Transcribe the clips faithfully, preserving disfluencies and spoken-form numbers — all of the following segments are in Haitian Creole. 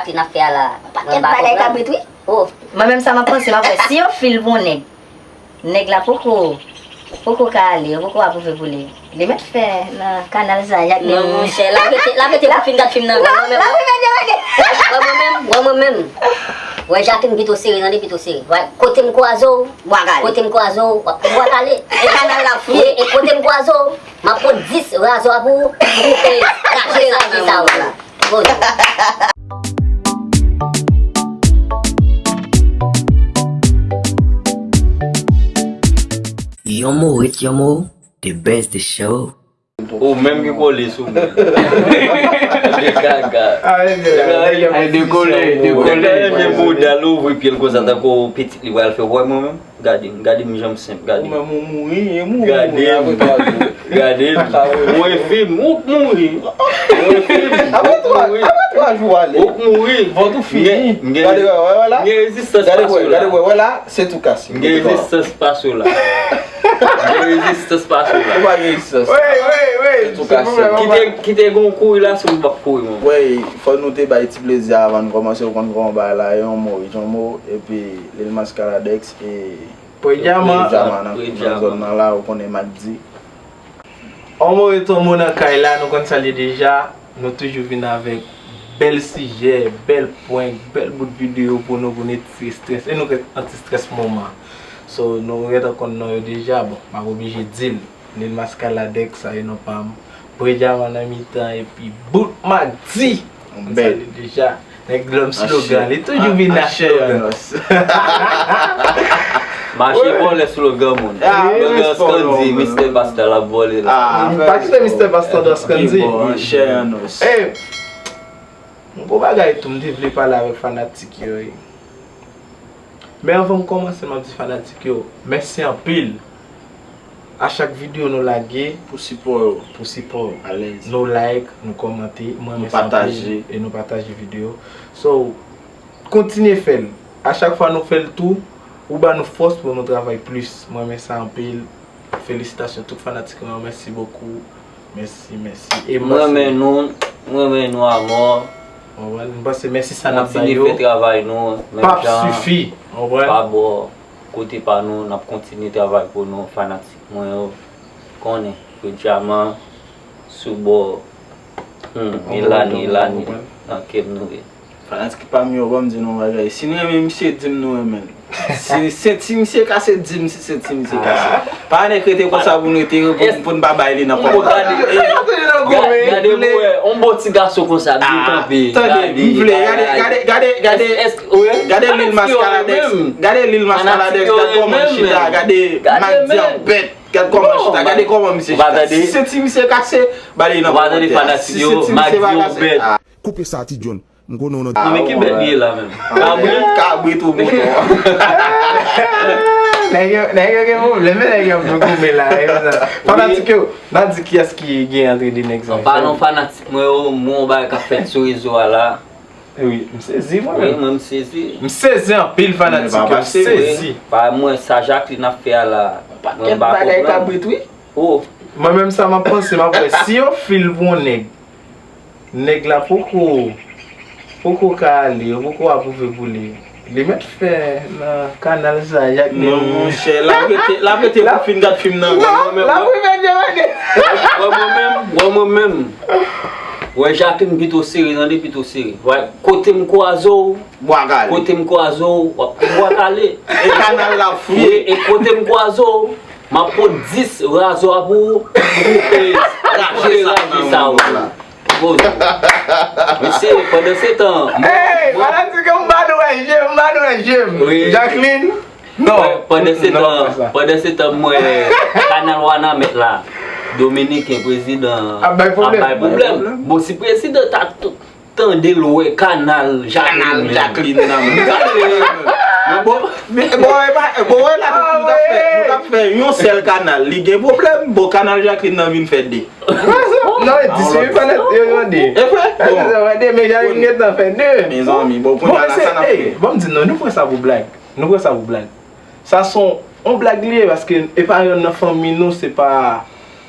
N ap fè a la. Pakèt bagay kabrit, wi. Oh. Mwen menm sa m ap panse, m ap wè si yo fil pou yon nèg, nèg la poko, poko ka ale, yo poko apwouve pou li. Li mèt fè nan kanal sa, y ap... Non, monchè, l ap rete, l ap rete pou fin gad fim nan. Non, l ap rete, rete. Wè mwen menm, wè mwen menm. Wè Jacqueline pito sere, tande, pito sere. Wè, kote m kwaze w, kote m kwaze w, w ap, w ap ale. E kanal la fou. E, e kote m kwaze w, m ap pran dis razwa pou ou, pou ou koupe raje sa, raje sa ou la. Poze. Yon mo ret yon mo, the best the show. Ou menm ki kole sou mwen. De kaka. Ay, dekole, dekole. Nèg la renmen bouda l, ouvri pye l konsa tankou pitit li pral fè. Wè mwen menm. Gade m, gade m jan m senp, gade m. Ou menm ou mouri, e mouri, gade m, gade m. Ou enfim, ou k mouri. Ou enfim, ou k mouri. Apre twa jou ale. Ou k mouri. Vant ou fini. Gade, wè, wè, wè la. M gen rezistans pase w la. Gade, wè, wè la, se tou kase. M gen rezistans pase w la. M gen rezistans pase w la. Ou pa gen rezistans. Wi, wi, wi. Se tou kase. Kite, kite gen yon kouri la, si w p ap kouri, mwen. Wi, fò nou te bay ti plezi avan n kòmanse, ou konn kòman bagay la ye, yon mo, yon mo, epi Lil Maskaladex, e Pre Dyaman. Pre Dyaman nan, nan zòn nan la, ou konnen m ap di. On mo ret on mo nan kay la, nou konn sa l ye deja. Nou toujou vin avèk bèl sijè, bèl prank, bèl bout videyo pou nou, pou nou retire estrès. E nou ret anti-estrès moman. So, nou gentan konn non yo deja, bon, m ap oblije di l. Lil Maskaladex, sa e non pa m. Pre Dyaman nan mitan, epi bout Magdi. Bèl. Deja. Nèg lòm slogan, li toujou vin ak slogan. Mache vòlè slogan moun. Slogan Scandy, Mister Pasta l ap vòlè la. Pa kite Mister Pasta nan Scandy. Bon, anchè an os. Ey, yon gwo bagay tou, m te vle pale avèk fanatik yo, ey. Men anvan m kòmanse, m ap di fanatik yo, mèsi anpil. A chak videyo nou lage, pou sipò yo. Pou sipò yo. Alèz. Nou like, nou kòmante, mwen renmen sa anpil, e nou pataje videyo. So, kontinye fè l. A chak fwa nou fè l tou, ou ba nou fòs pou nou travay plis. Mwen renmen sa anpil. Felisitasyon tout fanatik mwen yo, mèsi bokou. Mèsi, mèsi. E m renmen nou, m renmen nou amò. Konprann? M panse mèsi sa n ap bay yo. Kontinye fè travay nou, menm jan. P ap sifi. Konprann? Pa bò kote pa nou, n ap kontinye travay pou nou, fanatik mwen yo. Konnen, Pre Dyaman, sou bò. Hmm, Elani, Elani, nan kè m nou ye. Fanatik pa m yo, ban m di nou yon bagay. Si nou renmen misye, di m nou renmen l. Si senti misye kase, di m si senti misye kase. Pa annik rete konsa pou nou rete, pou, pou n pa bay li nan pòt. Gade, gade, gade, on bon ti gason konsa, byen kanpe. Tande, m vle, gade, gade, gade, gade, gade Lil Maskaladex, gade Lil Maskaladex, gade kòman l chita, gade Magdi an bèt, gade kòman l chita, gade kòman misye chita. Si senti misye kase, ba li nan kòmantè. Si senti misye pa kase, Koupe sa, Ti John. M konnen w nan... Non, men ki bèt li ye la menm? Kabrit? Kabrit ou mouton? Nèg yo, nèg yo gen pwoblèm, men nèg yo ap tou goumen la, e konsa. Fanatik yo, n a di kiyès ki gen antre de nèg sa yo. An palan fanatik mwen yo, m wè yon bagay k ap fèt sou rezo a la. Wi, m sezi mwen menm. Wi, mwen m sezi. M sezi anpil fanatik yo, m sezi. Pa mwen, sa Jacqueline ap fè a la, mwen pa konprann. Pakèt bagay kabrit, wi. Oh. Mwen menm sa m ap panse, m ap wè si yo fil pou yon nèg. Nèg la poko, poko ka ale, yo poko apwouve pou li. Li mèt fè nan kanal sa, Jacqueline. Non, monchè, l ap rete, l ap rete pou fin gad fim nan. Non, l ap revèt yo, rete. Wè mwen menm, wè mwen menm. Wè Jacqueline pito sere, tande, pito sere. Wè, kote m kwaze w, kote m kwaze w, w ap bwa kale. E kanal la fouye. E kote m kwaze w, m ap pran dis razwa pou ou, pou ou raje sa ou. Bon. Mesye, pandan se tan, mwen, fanatik yo, m pa dwe wè je m, m pa dwe wè je m. Jacqueline, non. Pandan se tan, pandan se tan, mwen, kanal Wanament la, Dominiken, prezidan ap bay pwoblèm. Bon, si prezidan ta t-, tande l wè kanal Jacqueline nan. Kanal Jacqueline nan. Bon, bon, e pa, bon, wè la, nou t ap fè, nou t ap fè yon sèl kanal. Li gen pwoblèm, bon, kanal Jacqueline nan vin fè de. Non, e di se wi, pa nèt, yo, yo de. E vre? Bon. Sa vre de, men Jacqueline gentan fè de. Mezanmi, bon, kounye a la, sa n ap fè? Bon, m di nou, nou pran sa pou blag. Nou pran sa pou blag. Sa se yon, yon blag li ye, paske e pa yonn nan fanmi nou, se pa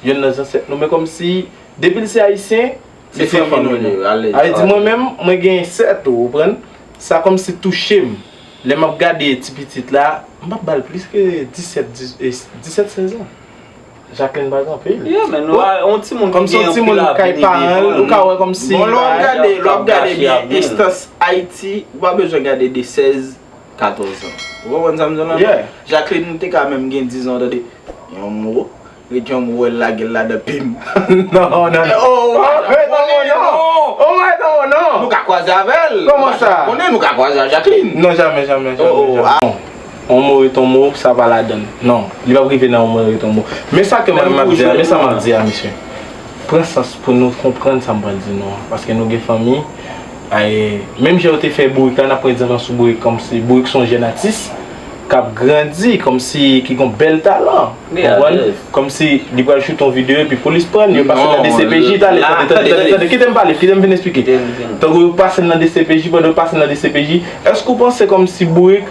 yonn nan zansèt nou, men kòmsi, depi l se ayisyen, Se fanmi nou ye, alèz. Sa vle di mwen menm, mwen gen sèt, ou konprann? Sa kòmsi touche m. Lè m ap gade ti pitit la, m p ap ba l plis ke disèt, dis-, eh, disèt, sèz an. Jacqueline pa gen anpil. Yeah, men nou, yon timoun ki gen anpil avni devan l. Kòmsi yon timoun kay paran l, ou ka wè kòmsi. Bon, lè w ap gade, lè w ap gade byen, enstans Ayiti, ou pa bezwen gade de sèz, katòz an. Ou konprann sa m di w la? Yeah. Jacqueline te ka menm gen diz an, tande. Yon mo, ret yon mo, wè l lage l ladan pim. Non, non, non. Oh, oh, non, non, non. Oh, non, non, non. Nou ka kwaze avè l. Kòman sa? Konnen nou ka kwaze a Jacqueline. Non, jamè, jamè, jamè, jamè. On mot est on mot, sa pa ladan l. Non, li p ap rive nan on mot est on mot. Men sa ke mwen m ap di a, men sa m ap di a, mesye. Pran sans pou nou konprann sa m pral di nou an. Paske nou gen fanmi. Ay, menm jan yo te fè Bourik la, n ap pran egzanp sou Bourik, kòmsi Bourik se yon jèn atis k ap grandi, kòmsi ki gen yon bèl talan. Konprann? Kòmsi li pral choute yon videyo epi polis pran l, yo pase nan D C P J, tande, tande, tande, tande, tande, kite m pale, kite m fin eksplike. Tankou yo pase l nan D C P J, pandan yo pase l nan D C P J, èske w panse kòmsi Bourik,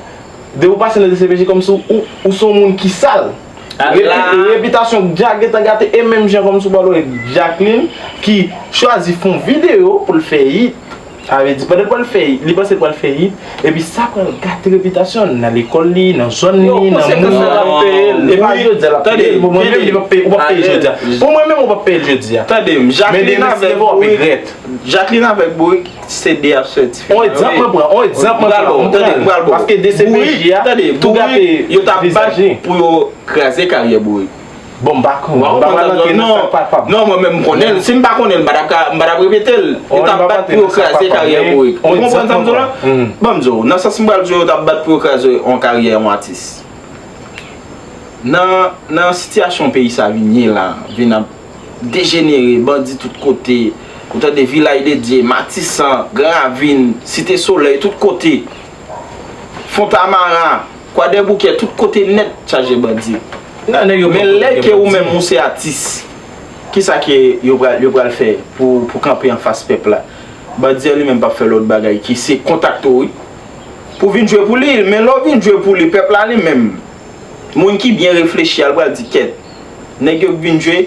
depi w pase nan D C P J, kòmsi ou, ou, ou se yon moun ki sal? Repi-, repitasyon w deja gentan gate, e menm jan kòmsi w pral wè Jacqueline ki chwazi fè yon videyo pou l fè hit. Sa vle di, pandan l pral fè, li panse l pral fè hit, epi sa pral gate repitasyon l nan lekòl li, nan zòn li, nan moun li. E pa jodi a l ap peye l. Pou mwen menm, li p ap peye, ou p ap peye l jodi a. Pou mwen menm, ou p ap peye l jodi a. Tande m, Jacqueline avèk Bourik, Jacqueline avèk Bourik, se de ap sòti. On egzanp mwen pran, on egzanp mwen pran, on pran. Paske D C P J a tou gate vizaj li. Yo t ap bat pou yo kraze karyè Bourik. Bon, m pa konnen. M pa pral antre nan sa k pa pap. Non, mwen menm m konnen l. Si m pa konnen l, m pa t ap ka, m pa t ap repete l. Yo t ap bat pou yo kraze karyè Bourik. Ou konprann sa m di w la? Ban m di w, nan sans m pral di w, yo t ap bat pou yo kraze yon karyè yon atis. Nan, nan sitiyasyon peyi sa vin ye la, vin ap dejenere, bandi tout kote, ou tande Vilaj de Dye, Matisan, Gran Ravin, Site Solèy, tout kote, Fontamara, Kwadèboukè, tout kote nèt chaje bandi. Men lè ke ou menm ou se atis, kisa ke yo pral, yo pral fè pou, pou kanpe anfas pèp la? Bandi an li menm p ap fè lòt bagay ki se kontakte w, wi. Pou vin jwe pou li, men lè w vin jwe pou li, pèp la li menm, moun ki byen reflechi a, l pral di, kèt, nèg yo k vin jwe,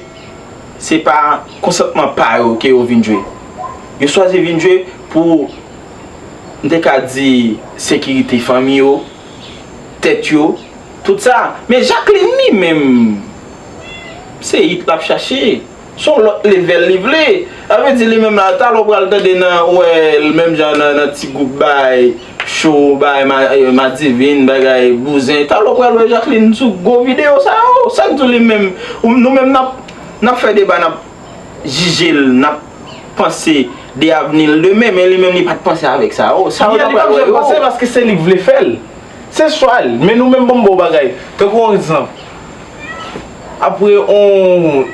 se pa konsantman pa yo ke yo vin jwe. Yo chwazi vin jwe pou, m te ka di, sekirite fanmi yo, tèt yo, tout sa. Men Jacqueline li menm, se hit l ap chache. Se yon lòt level li vle. Sa vle di li menm la, talè w pral tande nan, wè l menm jan nan, nan ti gwoup bay cho, bay ma-, eh, madivin, bagay bouzen. Talè w pral wè Jacqueline sou gwo videyo sa yo. Sa k di w li menm, ou, nou menm n ap, n ap fè deba, n ap jije l, n ap panse de avni l demen, men li menm li pa t panse avèk sa yo. Sa yo t ap pral wè yo. Li pa t janm panse paske se li k vle fè l. Se chwa l. Men nou menm, ban m ba w bagay. Tankou yon egzanp. Apre on,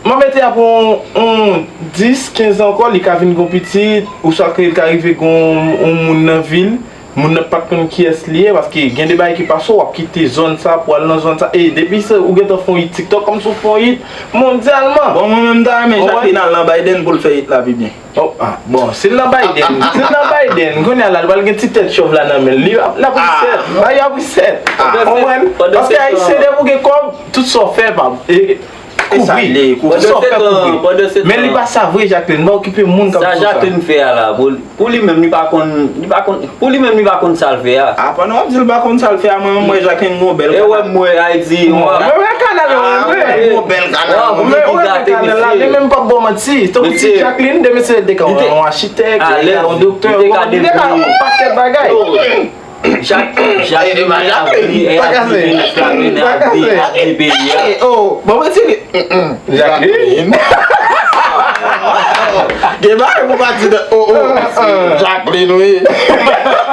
m a mete apre on, on dis, kenz an ankò, li ka vin gon pitit, oswa ke li ka rive gon on moun nan vil, moun nan pa t konn kiyès li ye, paske gen de bagay ki pase, w ap kite zòn sa pou al nan zòn sa. E depi se, ou gentan fè on hit TikTok, kòmsi w fè on hit mondyalman. Bon, mwen menm, m ta renmen Jacqueline al nan Biden pou l fè hit la pi byen. Oh, ah, bon, si l nan Biden, si l nan Biden, kounye a la, l pral gen ti tèt chòv la nan men l. Li, l ap resèt, bagay yo ap resèt. Ou konprann? Paske Ayisyen, depi w gen kòb, tout sa w fè, pa, e, kouvri. Tout sa w fè, kouvri. Men li pa sa vre, Jacqueline, pa okipe moun k ap di w sa. Sa Jacqueline fè a la, pou, pou li menm, li pa konn, li pa konn, pou li menm, li pa konn sa l fè a. Ah, pandan w ap di l pa konn sa l fè a, mwen, mwen, Jacqueline gon bèl kanal. E wè, mwen, Ayiti, mwen. Mwen, mwen, kanal, mwen, mwen. Gon bèl kanal. Mwen, mwen, kanal la, li menm p ap ba w manti. Tankou ti Jacqueline, demen se li te ka yon achitèk, li te ka yon doktè, li te ka yon pakèt bagay. Jacqueline, Jacqueline, Jacqueline, pa kase. Pa kase. Eh, oh, bon, mwen di li, mm, mm. Jacqueline. Gen bagay pou pa di nan, oh, oh, Jacqueline, wi.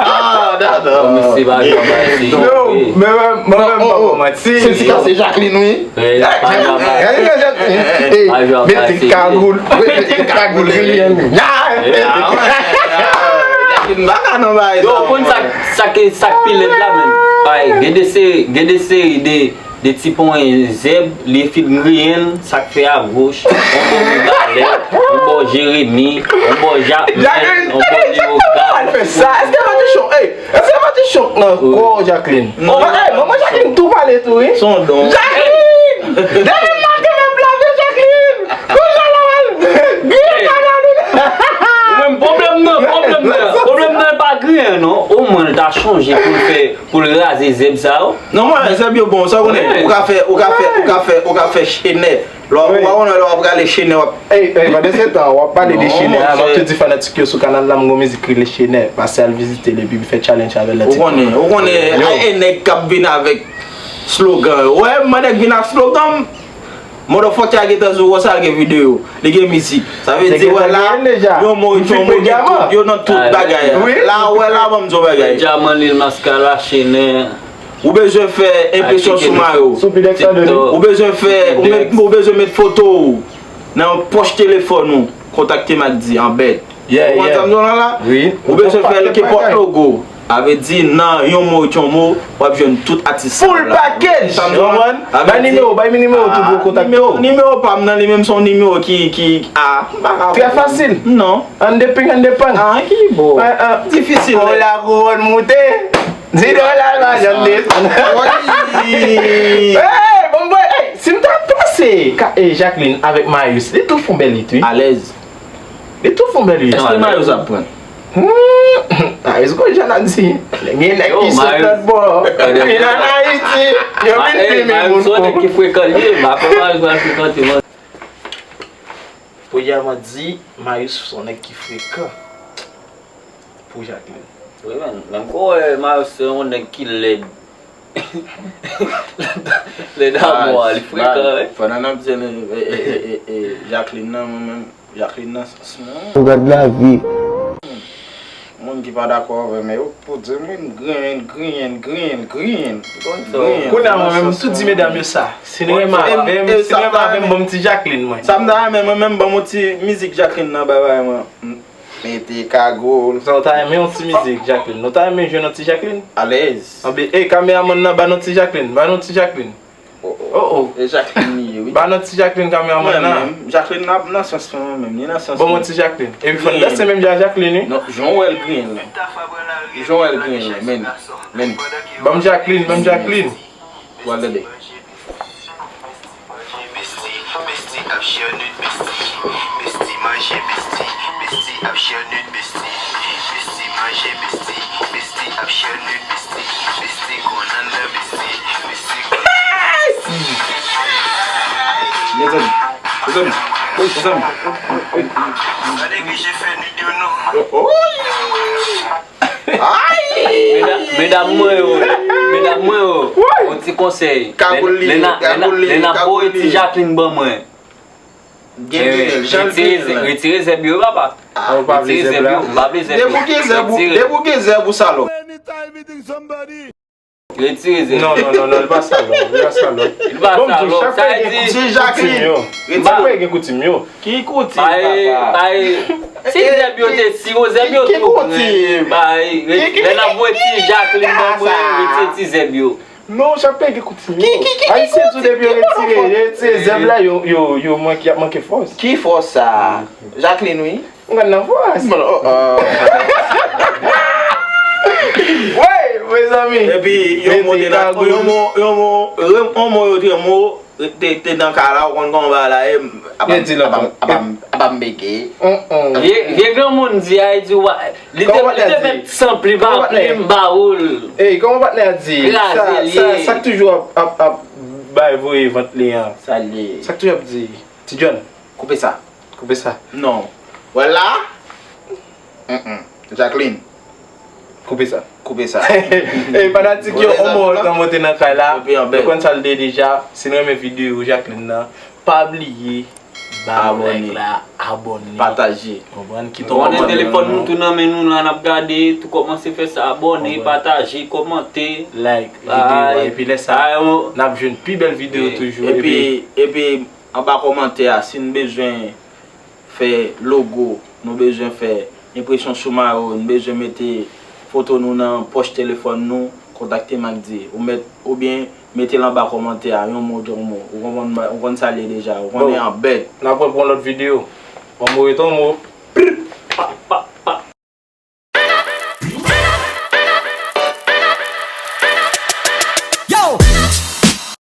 Ah, non, non. Mesye pa jwe ak Ayisyen. Non, men, men, mwen menm, pa ba w manti. Se ti kase Jacqueline, wi. Mete kagoul. Mete kagoul. Jacqueline baka nan bagay sa. Yo, ou konn sa, sa ke, sa k pi lèd la, menm. Ay, gen de seri, gen de seri de, de ti ponyen zèb, li fin griyen l, sa k fè agoch, on bò Mibalè, on bò Jeremi, on bò Jakmèl, on bò Leyogàn. Al fè sa. Èske Madichon, ey, èske Madichon nan kò Jacqueline? Non. Ey, manman Jacqueline tou pale tou, wi. Son don. Jacqueline! Depi maten m ap lave Jacqueline! Kounye a la w al griyen kanal ou. Gen non, omwen l ta chonje pou l fè, pou l raze zèb sa yo. Non, mwen, zèb yo bon, sa w konnen. Ou ka fè, ou ka fè, ou ka fè, ou ka fè chenè. Lè w, ou pa konnen lè w ap rale chenè, w ap Ey, ey, pandan se tan, w ap pale de chenè a, m ap tou di fanatik yo sou kanal la, m gon mizik ki rele Chenè. Pase al vizite l epi fè challenge avè l nan TikTok. Ou konnen, ou konnen, e nèg k ap vin avèk slogan yo. Wè, mwen nèg vin ak slogan m. Motherfucker a gentan sou konsa, l gen videyo, li gen mizik. Sa vle di, wè la, yon mo, yon mo, gen tout, yo nan tout bagay. La, wè la, ban m di w bagay. Djaman, Lil Maskara, Chenè. Ou bezwen fè enpresyon sou mayo. Ou bezwen fè, ou met, ou bezwen met foto w nan pòch telefòn ou. Kontakte m ak di an bèt. Ou konprann sa m di w la la? Ou bezwen fè l kenpòt logo. A vle di nan yon mo, yon mo, w ap jwenn tout atis sa la. Full package! Ou konprann? Bay nimewo, bay nimewo tou pou yo kontakte w. Nimewo pa m nan, li menm se yon nimewo ki, ki, a, m pa ka. Trè fasil. Non. An de ping, an de pang. A, ki bo? Difisil. Kon la kouwòn moute. Di dola l pa janm desann. Ey, bon boy, ey, si m ta panse ka, e, Jacqueline avèk Marius, li tou fon bèl hit, wi. Alèz. Li tou fon bèl hit. Èske Marius ap pran? Hmm, Marius gon jan ap di. Gen nèg ki sot lòt bò. Vin ann Ayiti. Yo vin filme moun. Marius se yon nèg ki frekan li ye. M pa kwè Marius pral frekante, man. Premyèman, di Marius se yon nèg ki frekan. Pou Jacqueline. Wi, man. Menm ke w wè Marius se yon nèg ki lèd. Lèd amò a, li frekan, wi. Pandan n ap di, e, e, e, e, e, Jacqueline nan, mwen menm, Jacqueline nan, s-, s-, hmm. Ou gad lavi. Moun ki pa dakò avè m yo, pou di m, wi, m griyen, griyen, griyen, griyen. Kounye a, mwen menm, m tou di medam yo sa. Si n renmen avè m, si n renmen avè m, ban m ti Jacqueline, mwen. Sa m ta renmen, mwen menm, ban m yon ti mizik Jacqueline nan, bay, bay, mwen. Mete kagoul. Sa w ta renmen yon ti mizik, Jacqueline? Nou ta renmen jwenn yon ti Jacqueline? Alèz. Anben, ey, kameramann nan, ba nou ti Jacqueline, ba nou ti Jacqueline. Oh, oh. Oh, oh. E Jacqueline li ye, wi. Ba nou ti Jacqueline, kameramann nan. Mwen menm, Jacqueline nan, nan sans mwen menm, li nan sans mwen. Bon, mwen ti Jacqueline. Epi fò n danse menm jan a Jacqueline, wi. Non, jan w wè l griyen la. Jan w wè l griyen la, men, men. Ban m Jacqueline, ban m Jacqueline. W a tande. Bestie, bestie ap share nude, bestie. Bestie manje, bestie, bestie ap share nude, bestie. Bestie manje, bestie, bestie ap share nude, bestie. Bestie konn anndan, bestie, bestie konn. Mezanmi, mezanmi, mezanmi. Pa neglije fè nude yo non. Oh, oh. Ay! Medam, medam mwen yo, medam mwen yo, yon ti konsèy. Lè, lè n a, lè n a, lè n ap voye ti Jacqueline ban mwen. Retire zèb yo, papa. Retire zèb yo, m pa vle zèb yo. Depi w gen zèb ou, depi w gen zèb ou salòp. Retire zèb. Non, non, non, non, li pa salòp, li pa salòp. Li pa salòp. Bon, m di w, chak fwa gen koutim yo. Chak fwa gen koutim yo. Ki koutim, papa? Bay, bay. Si zèb yo te, si yo zèb yo tou grenn, bay, lè n ap voye ti Jacqueline ban mwen, retire ti zèb yo. Non, chak fwa gen koutim yo. Ayisyen tou depi yo retire, yo retire zèb la, yo, yo, yo manke, y ap manke fòs. Ki fòs sa? Jacqueline, wi. Mwen nan vwa. Bon, oh, oh. Wey, mezanmi. Epi, yon mo te la, yon mo, yon mo, yon mo yo te, mo, te, te nan ka la, ou konn kòman bagay la ye, apa, apa, apa, apa m bege. Vye, vye granmoun di a, li di, wa, li te, li te met sanp li ba plim ba ou l. Ey, kòman patnè a di? Kraze l ye. Sa, sa, sa k toujou ap, ap, ap bay voye vant li an? Sa l ye? Sa k toujou ap di? Ti John. Koupe sa. Koupe sa. Non. Wè la? Mm-mm. Jacqueline. Koupe sa. Koupe sa. Ey, fanatik yo, on mo tan moute nan kay la. Nou konn sa l de deja. Si nou renmen videyo Jacqueline nan, pa bliye ba like la, abòne. Pataje. Konprann? Kite yon kòmantè. Telefòn nou tou nan men nou la, n ap gade, tou kòmanse fè sa, abòne, pataje, kòmante. Like videyo a, epi lè sa, n ap jwenn pi bèl videyo toujou. Epi, epi, anba kòmantè a, si n bezwen fè logo, nou bezwen fè enpresyon sou mayo, nou bezwen mete foto nou nan pòch telefòn nou, kontakte m ak di, ou mèt, oubyen mete l anba kòmantè a, yon mo, yon mo. Ou konprann, ou konn sa l ye deja, ou konnen an bèt. N ap wè pou yon lòt videyo. Yon mo, yon mo. Pa, pa,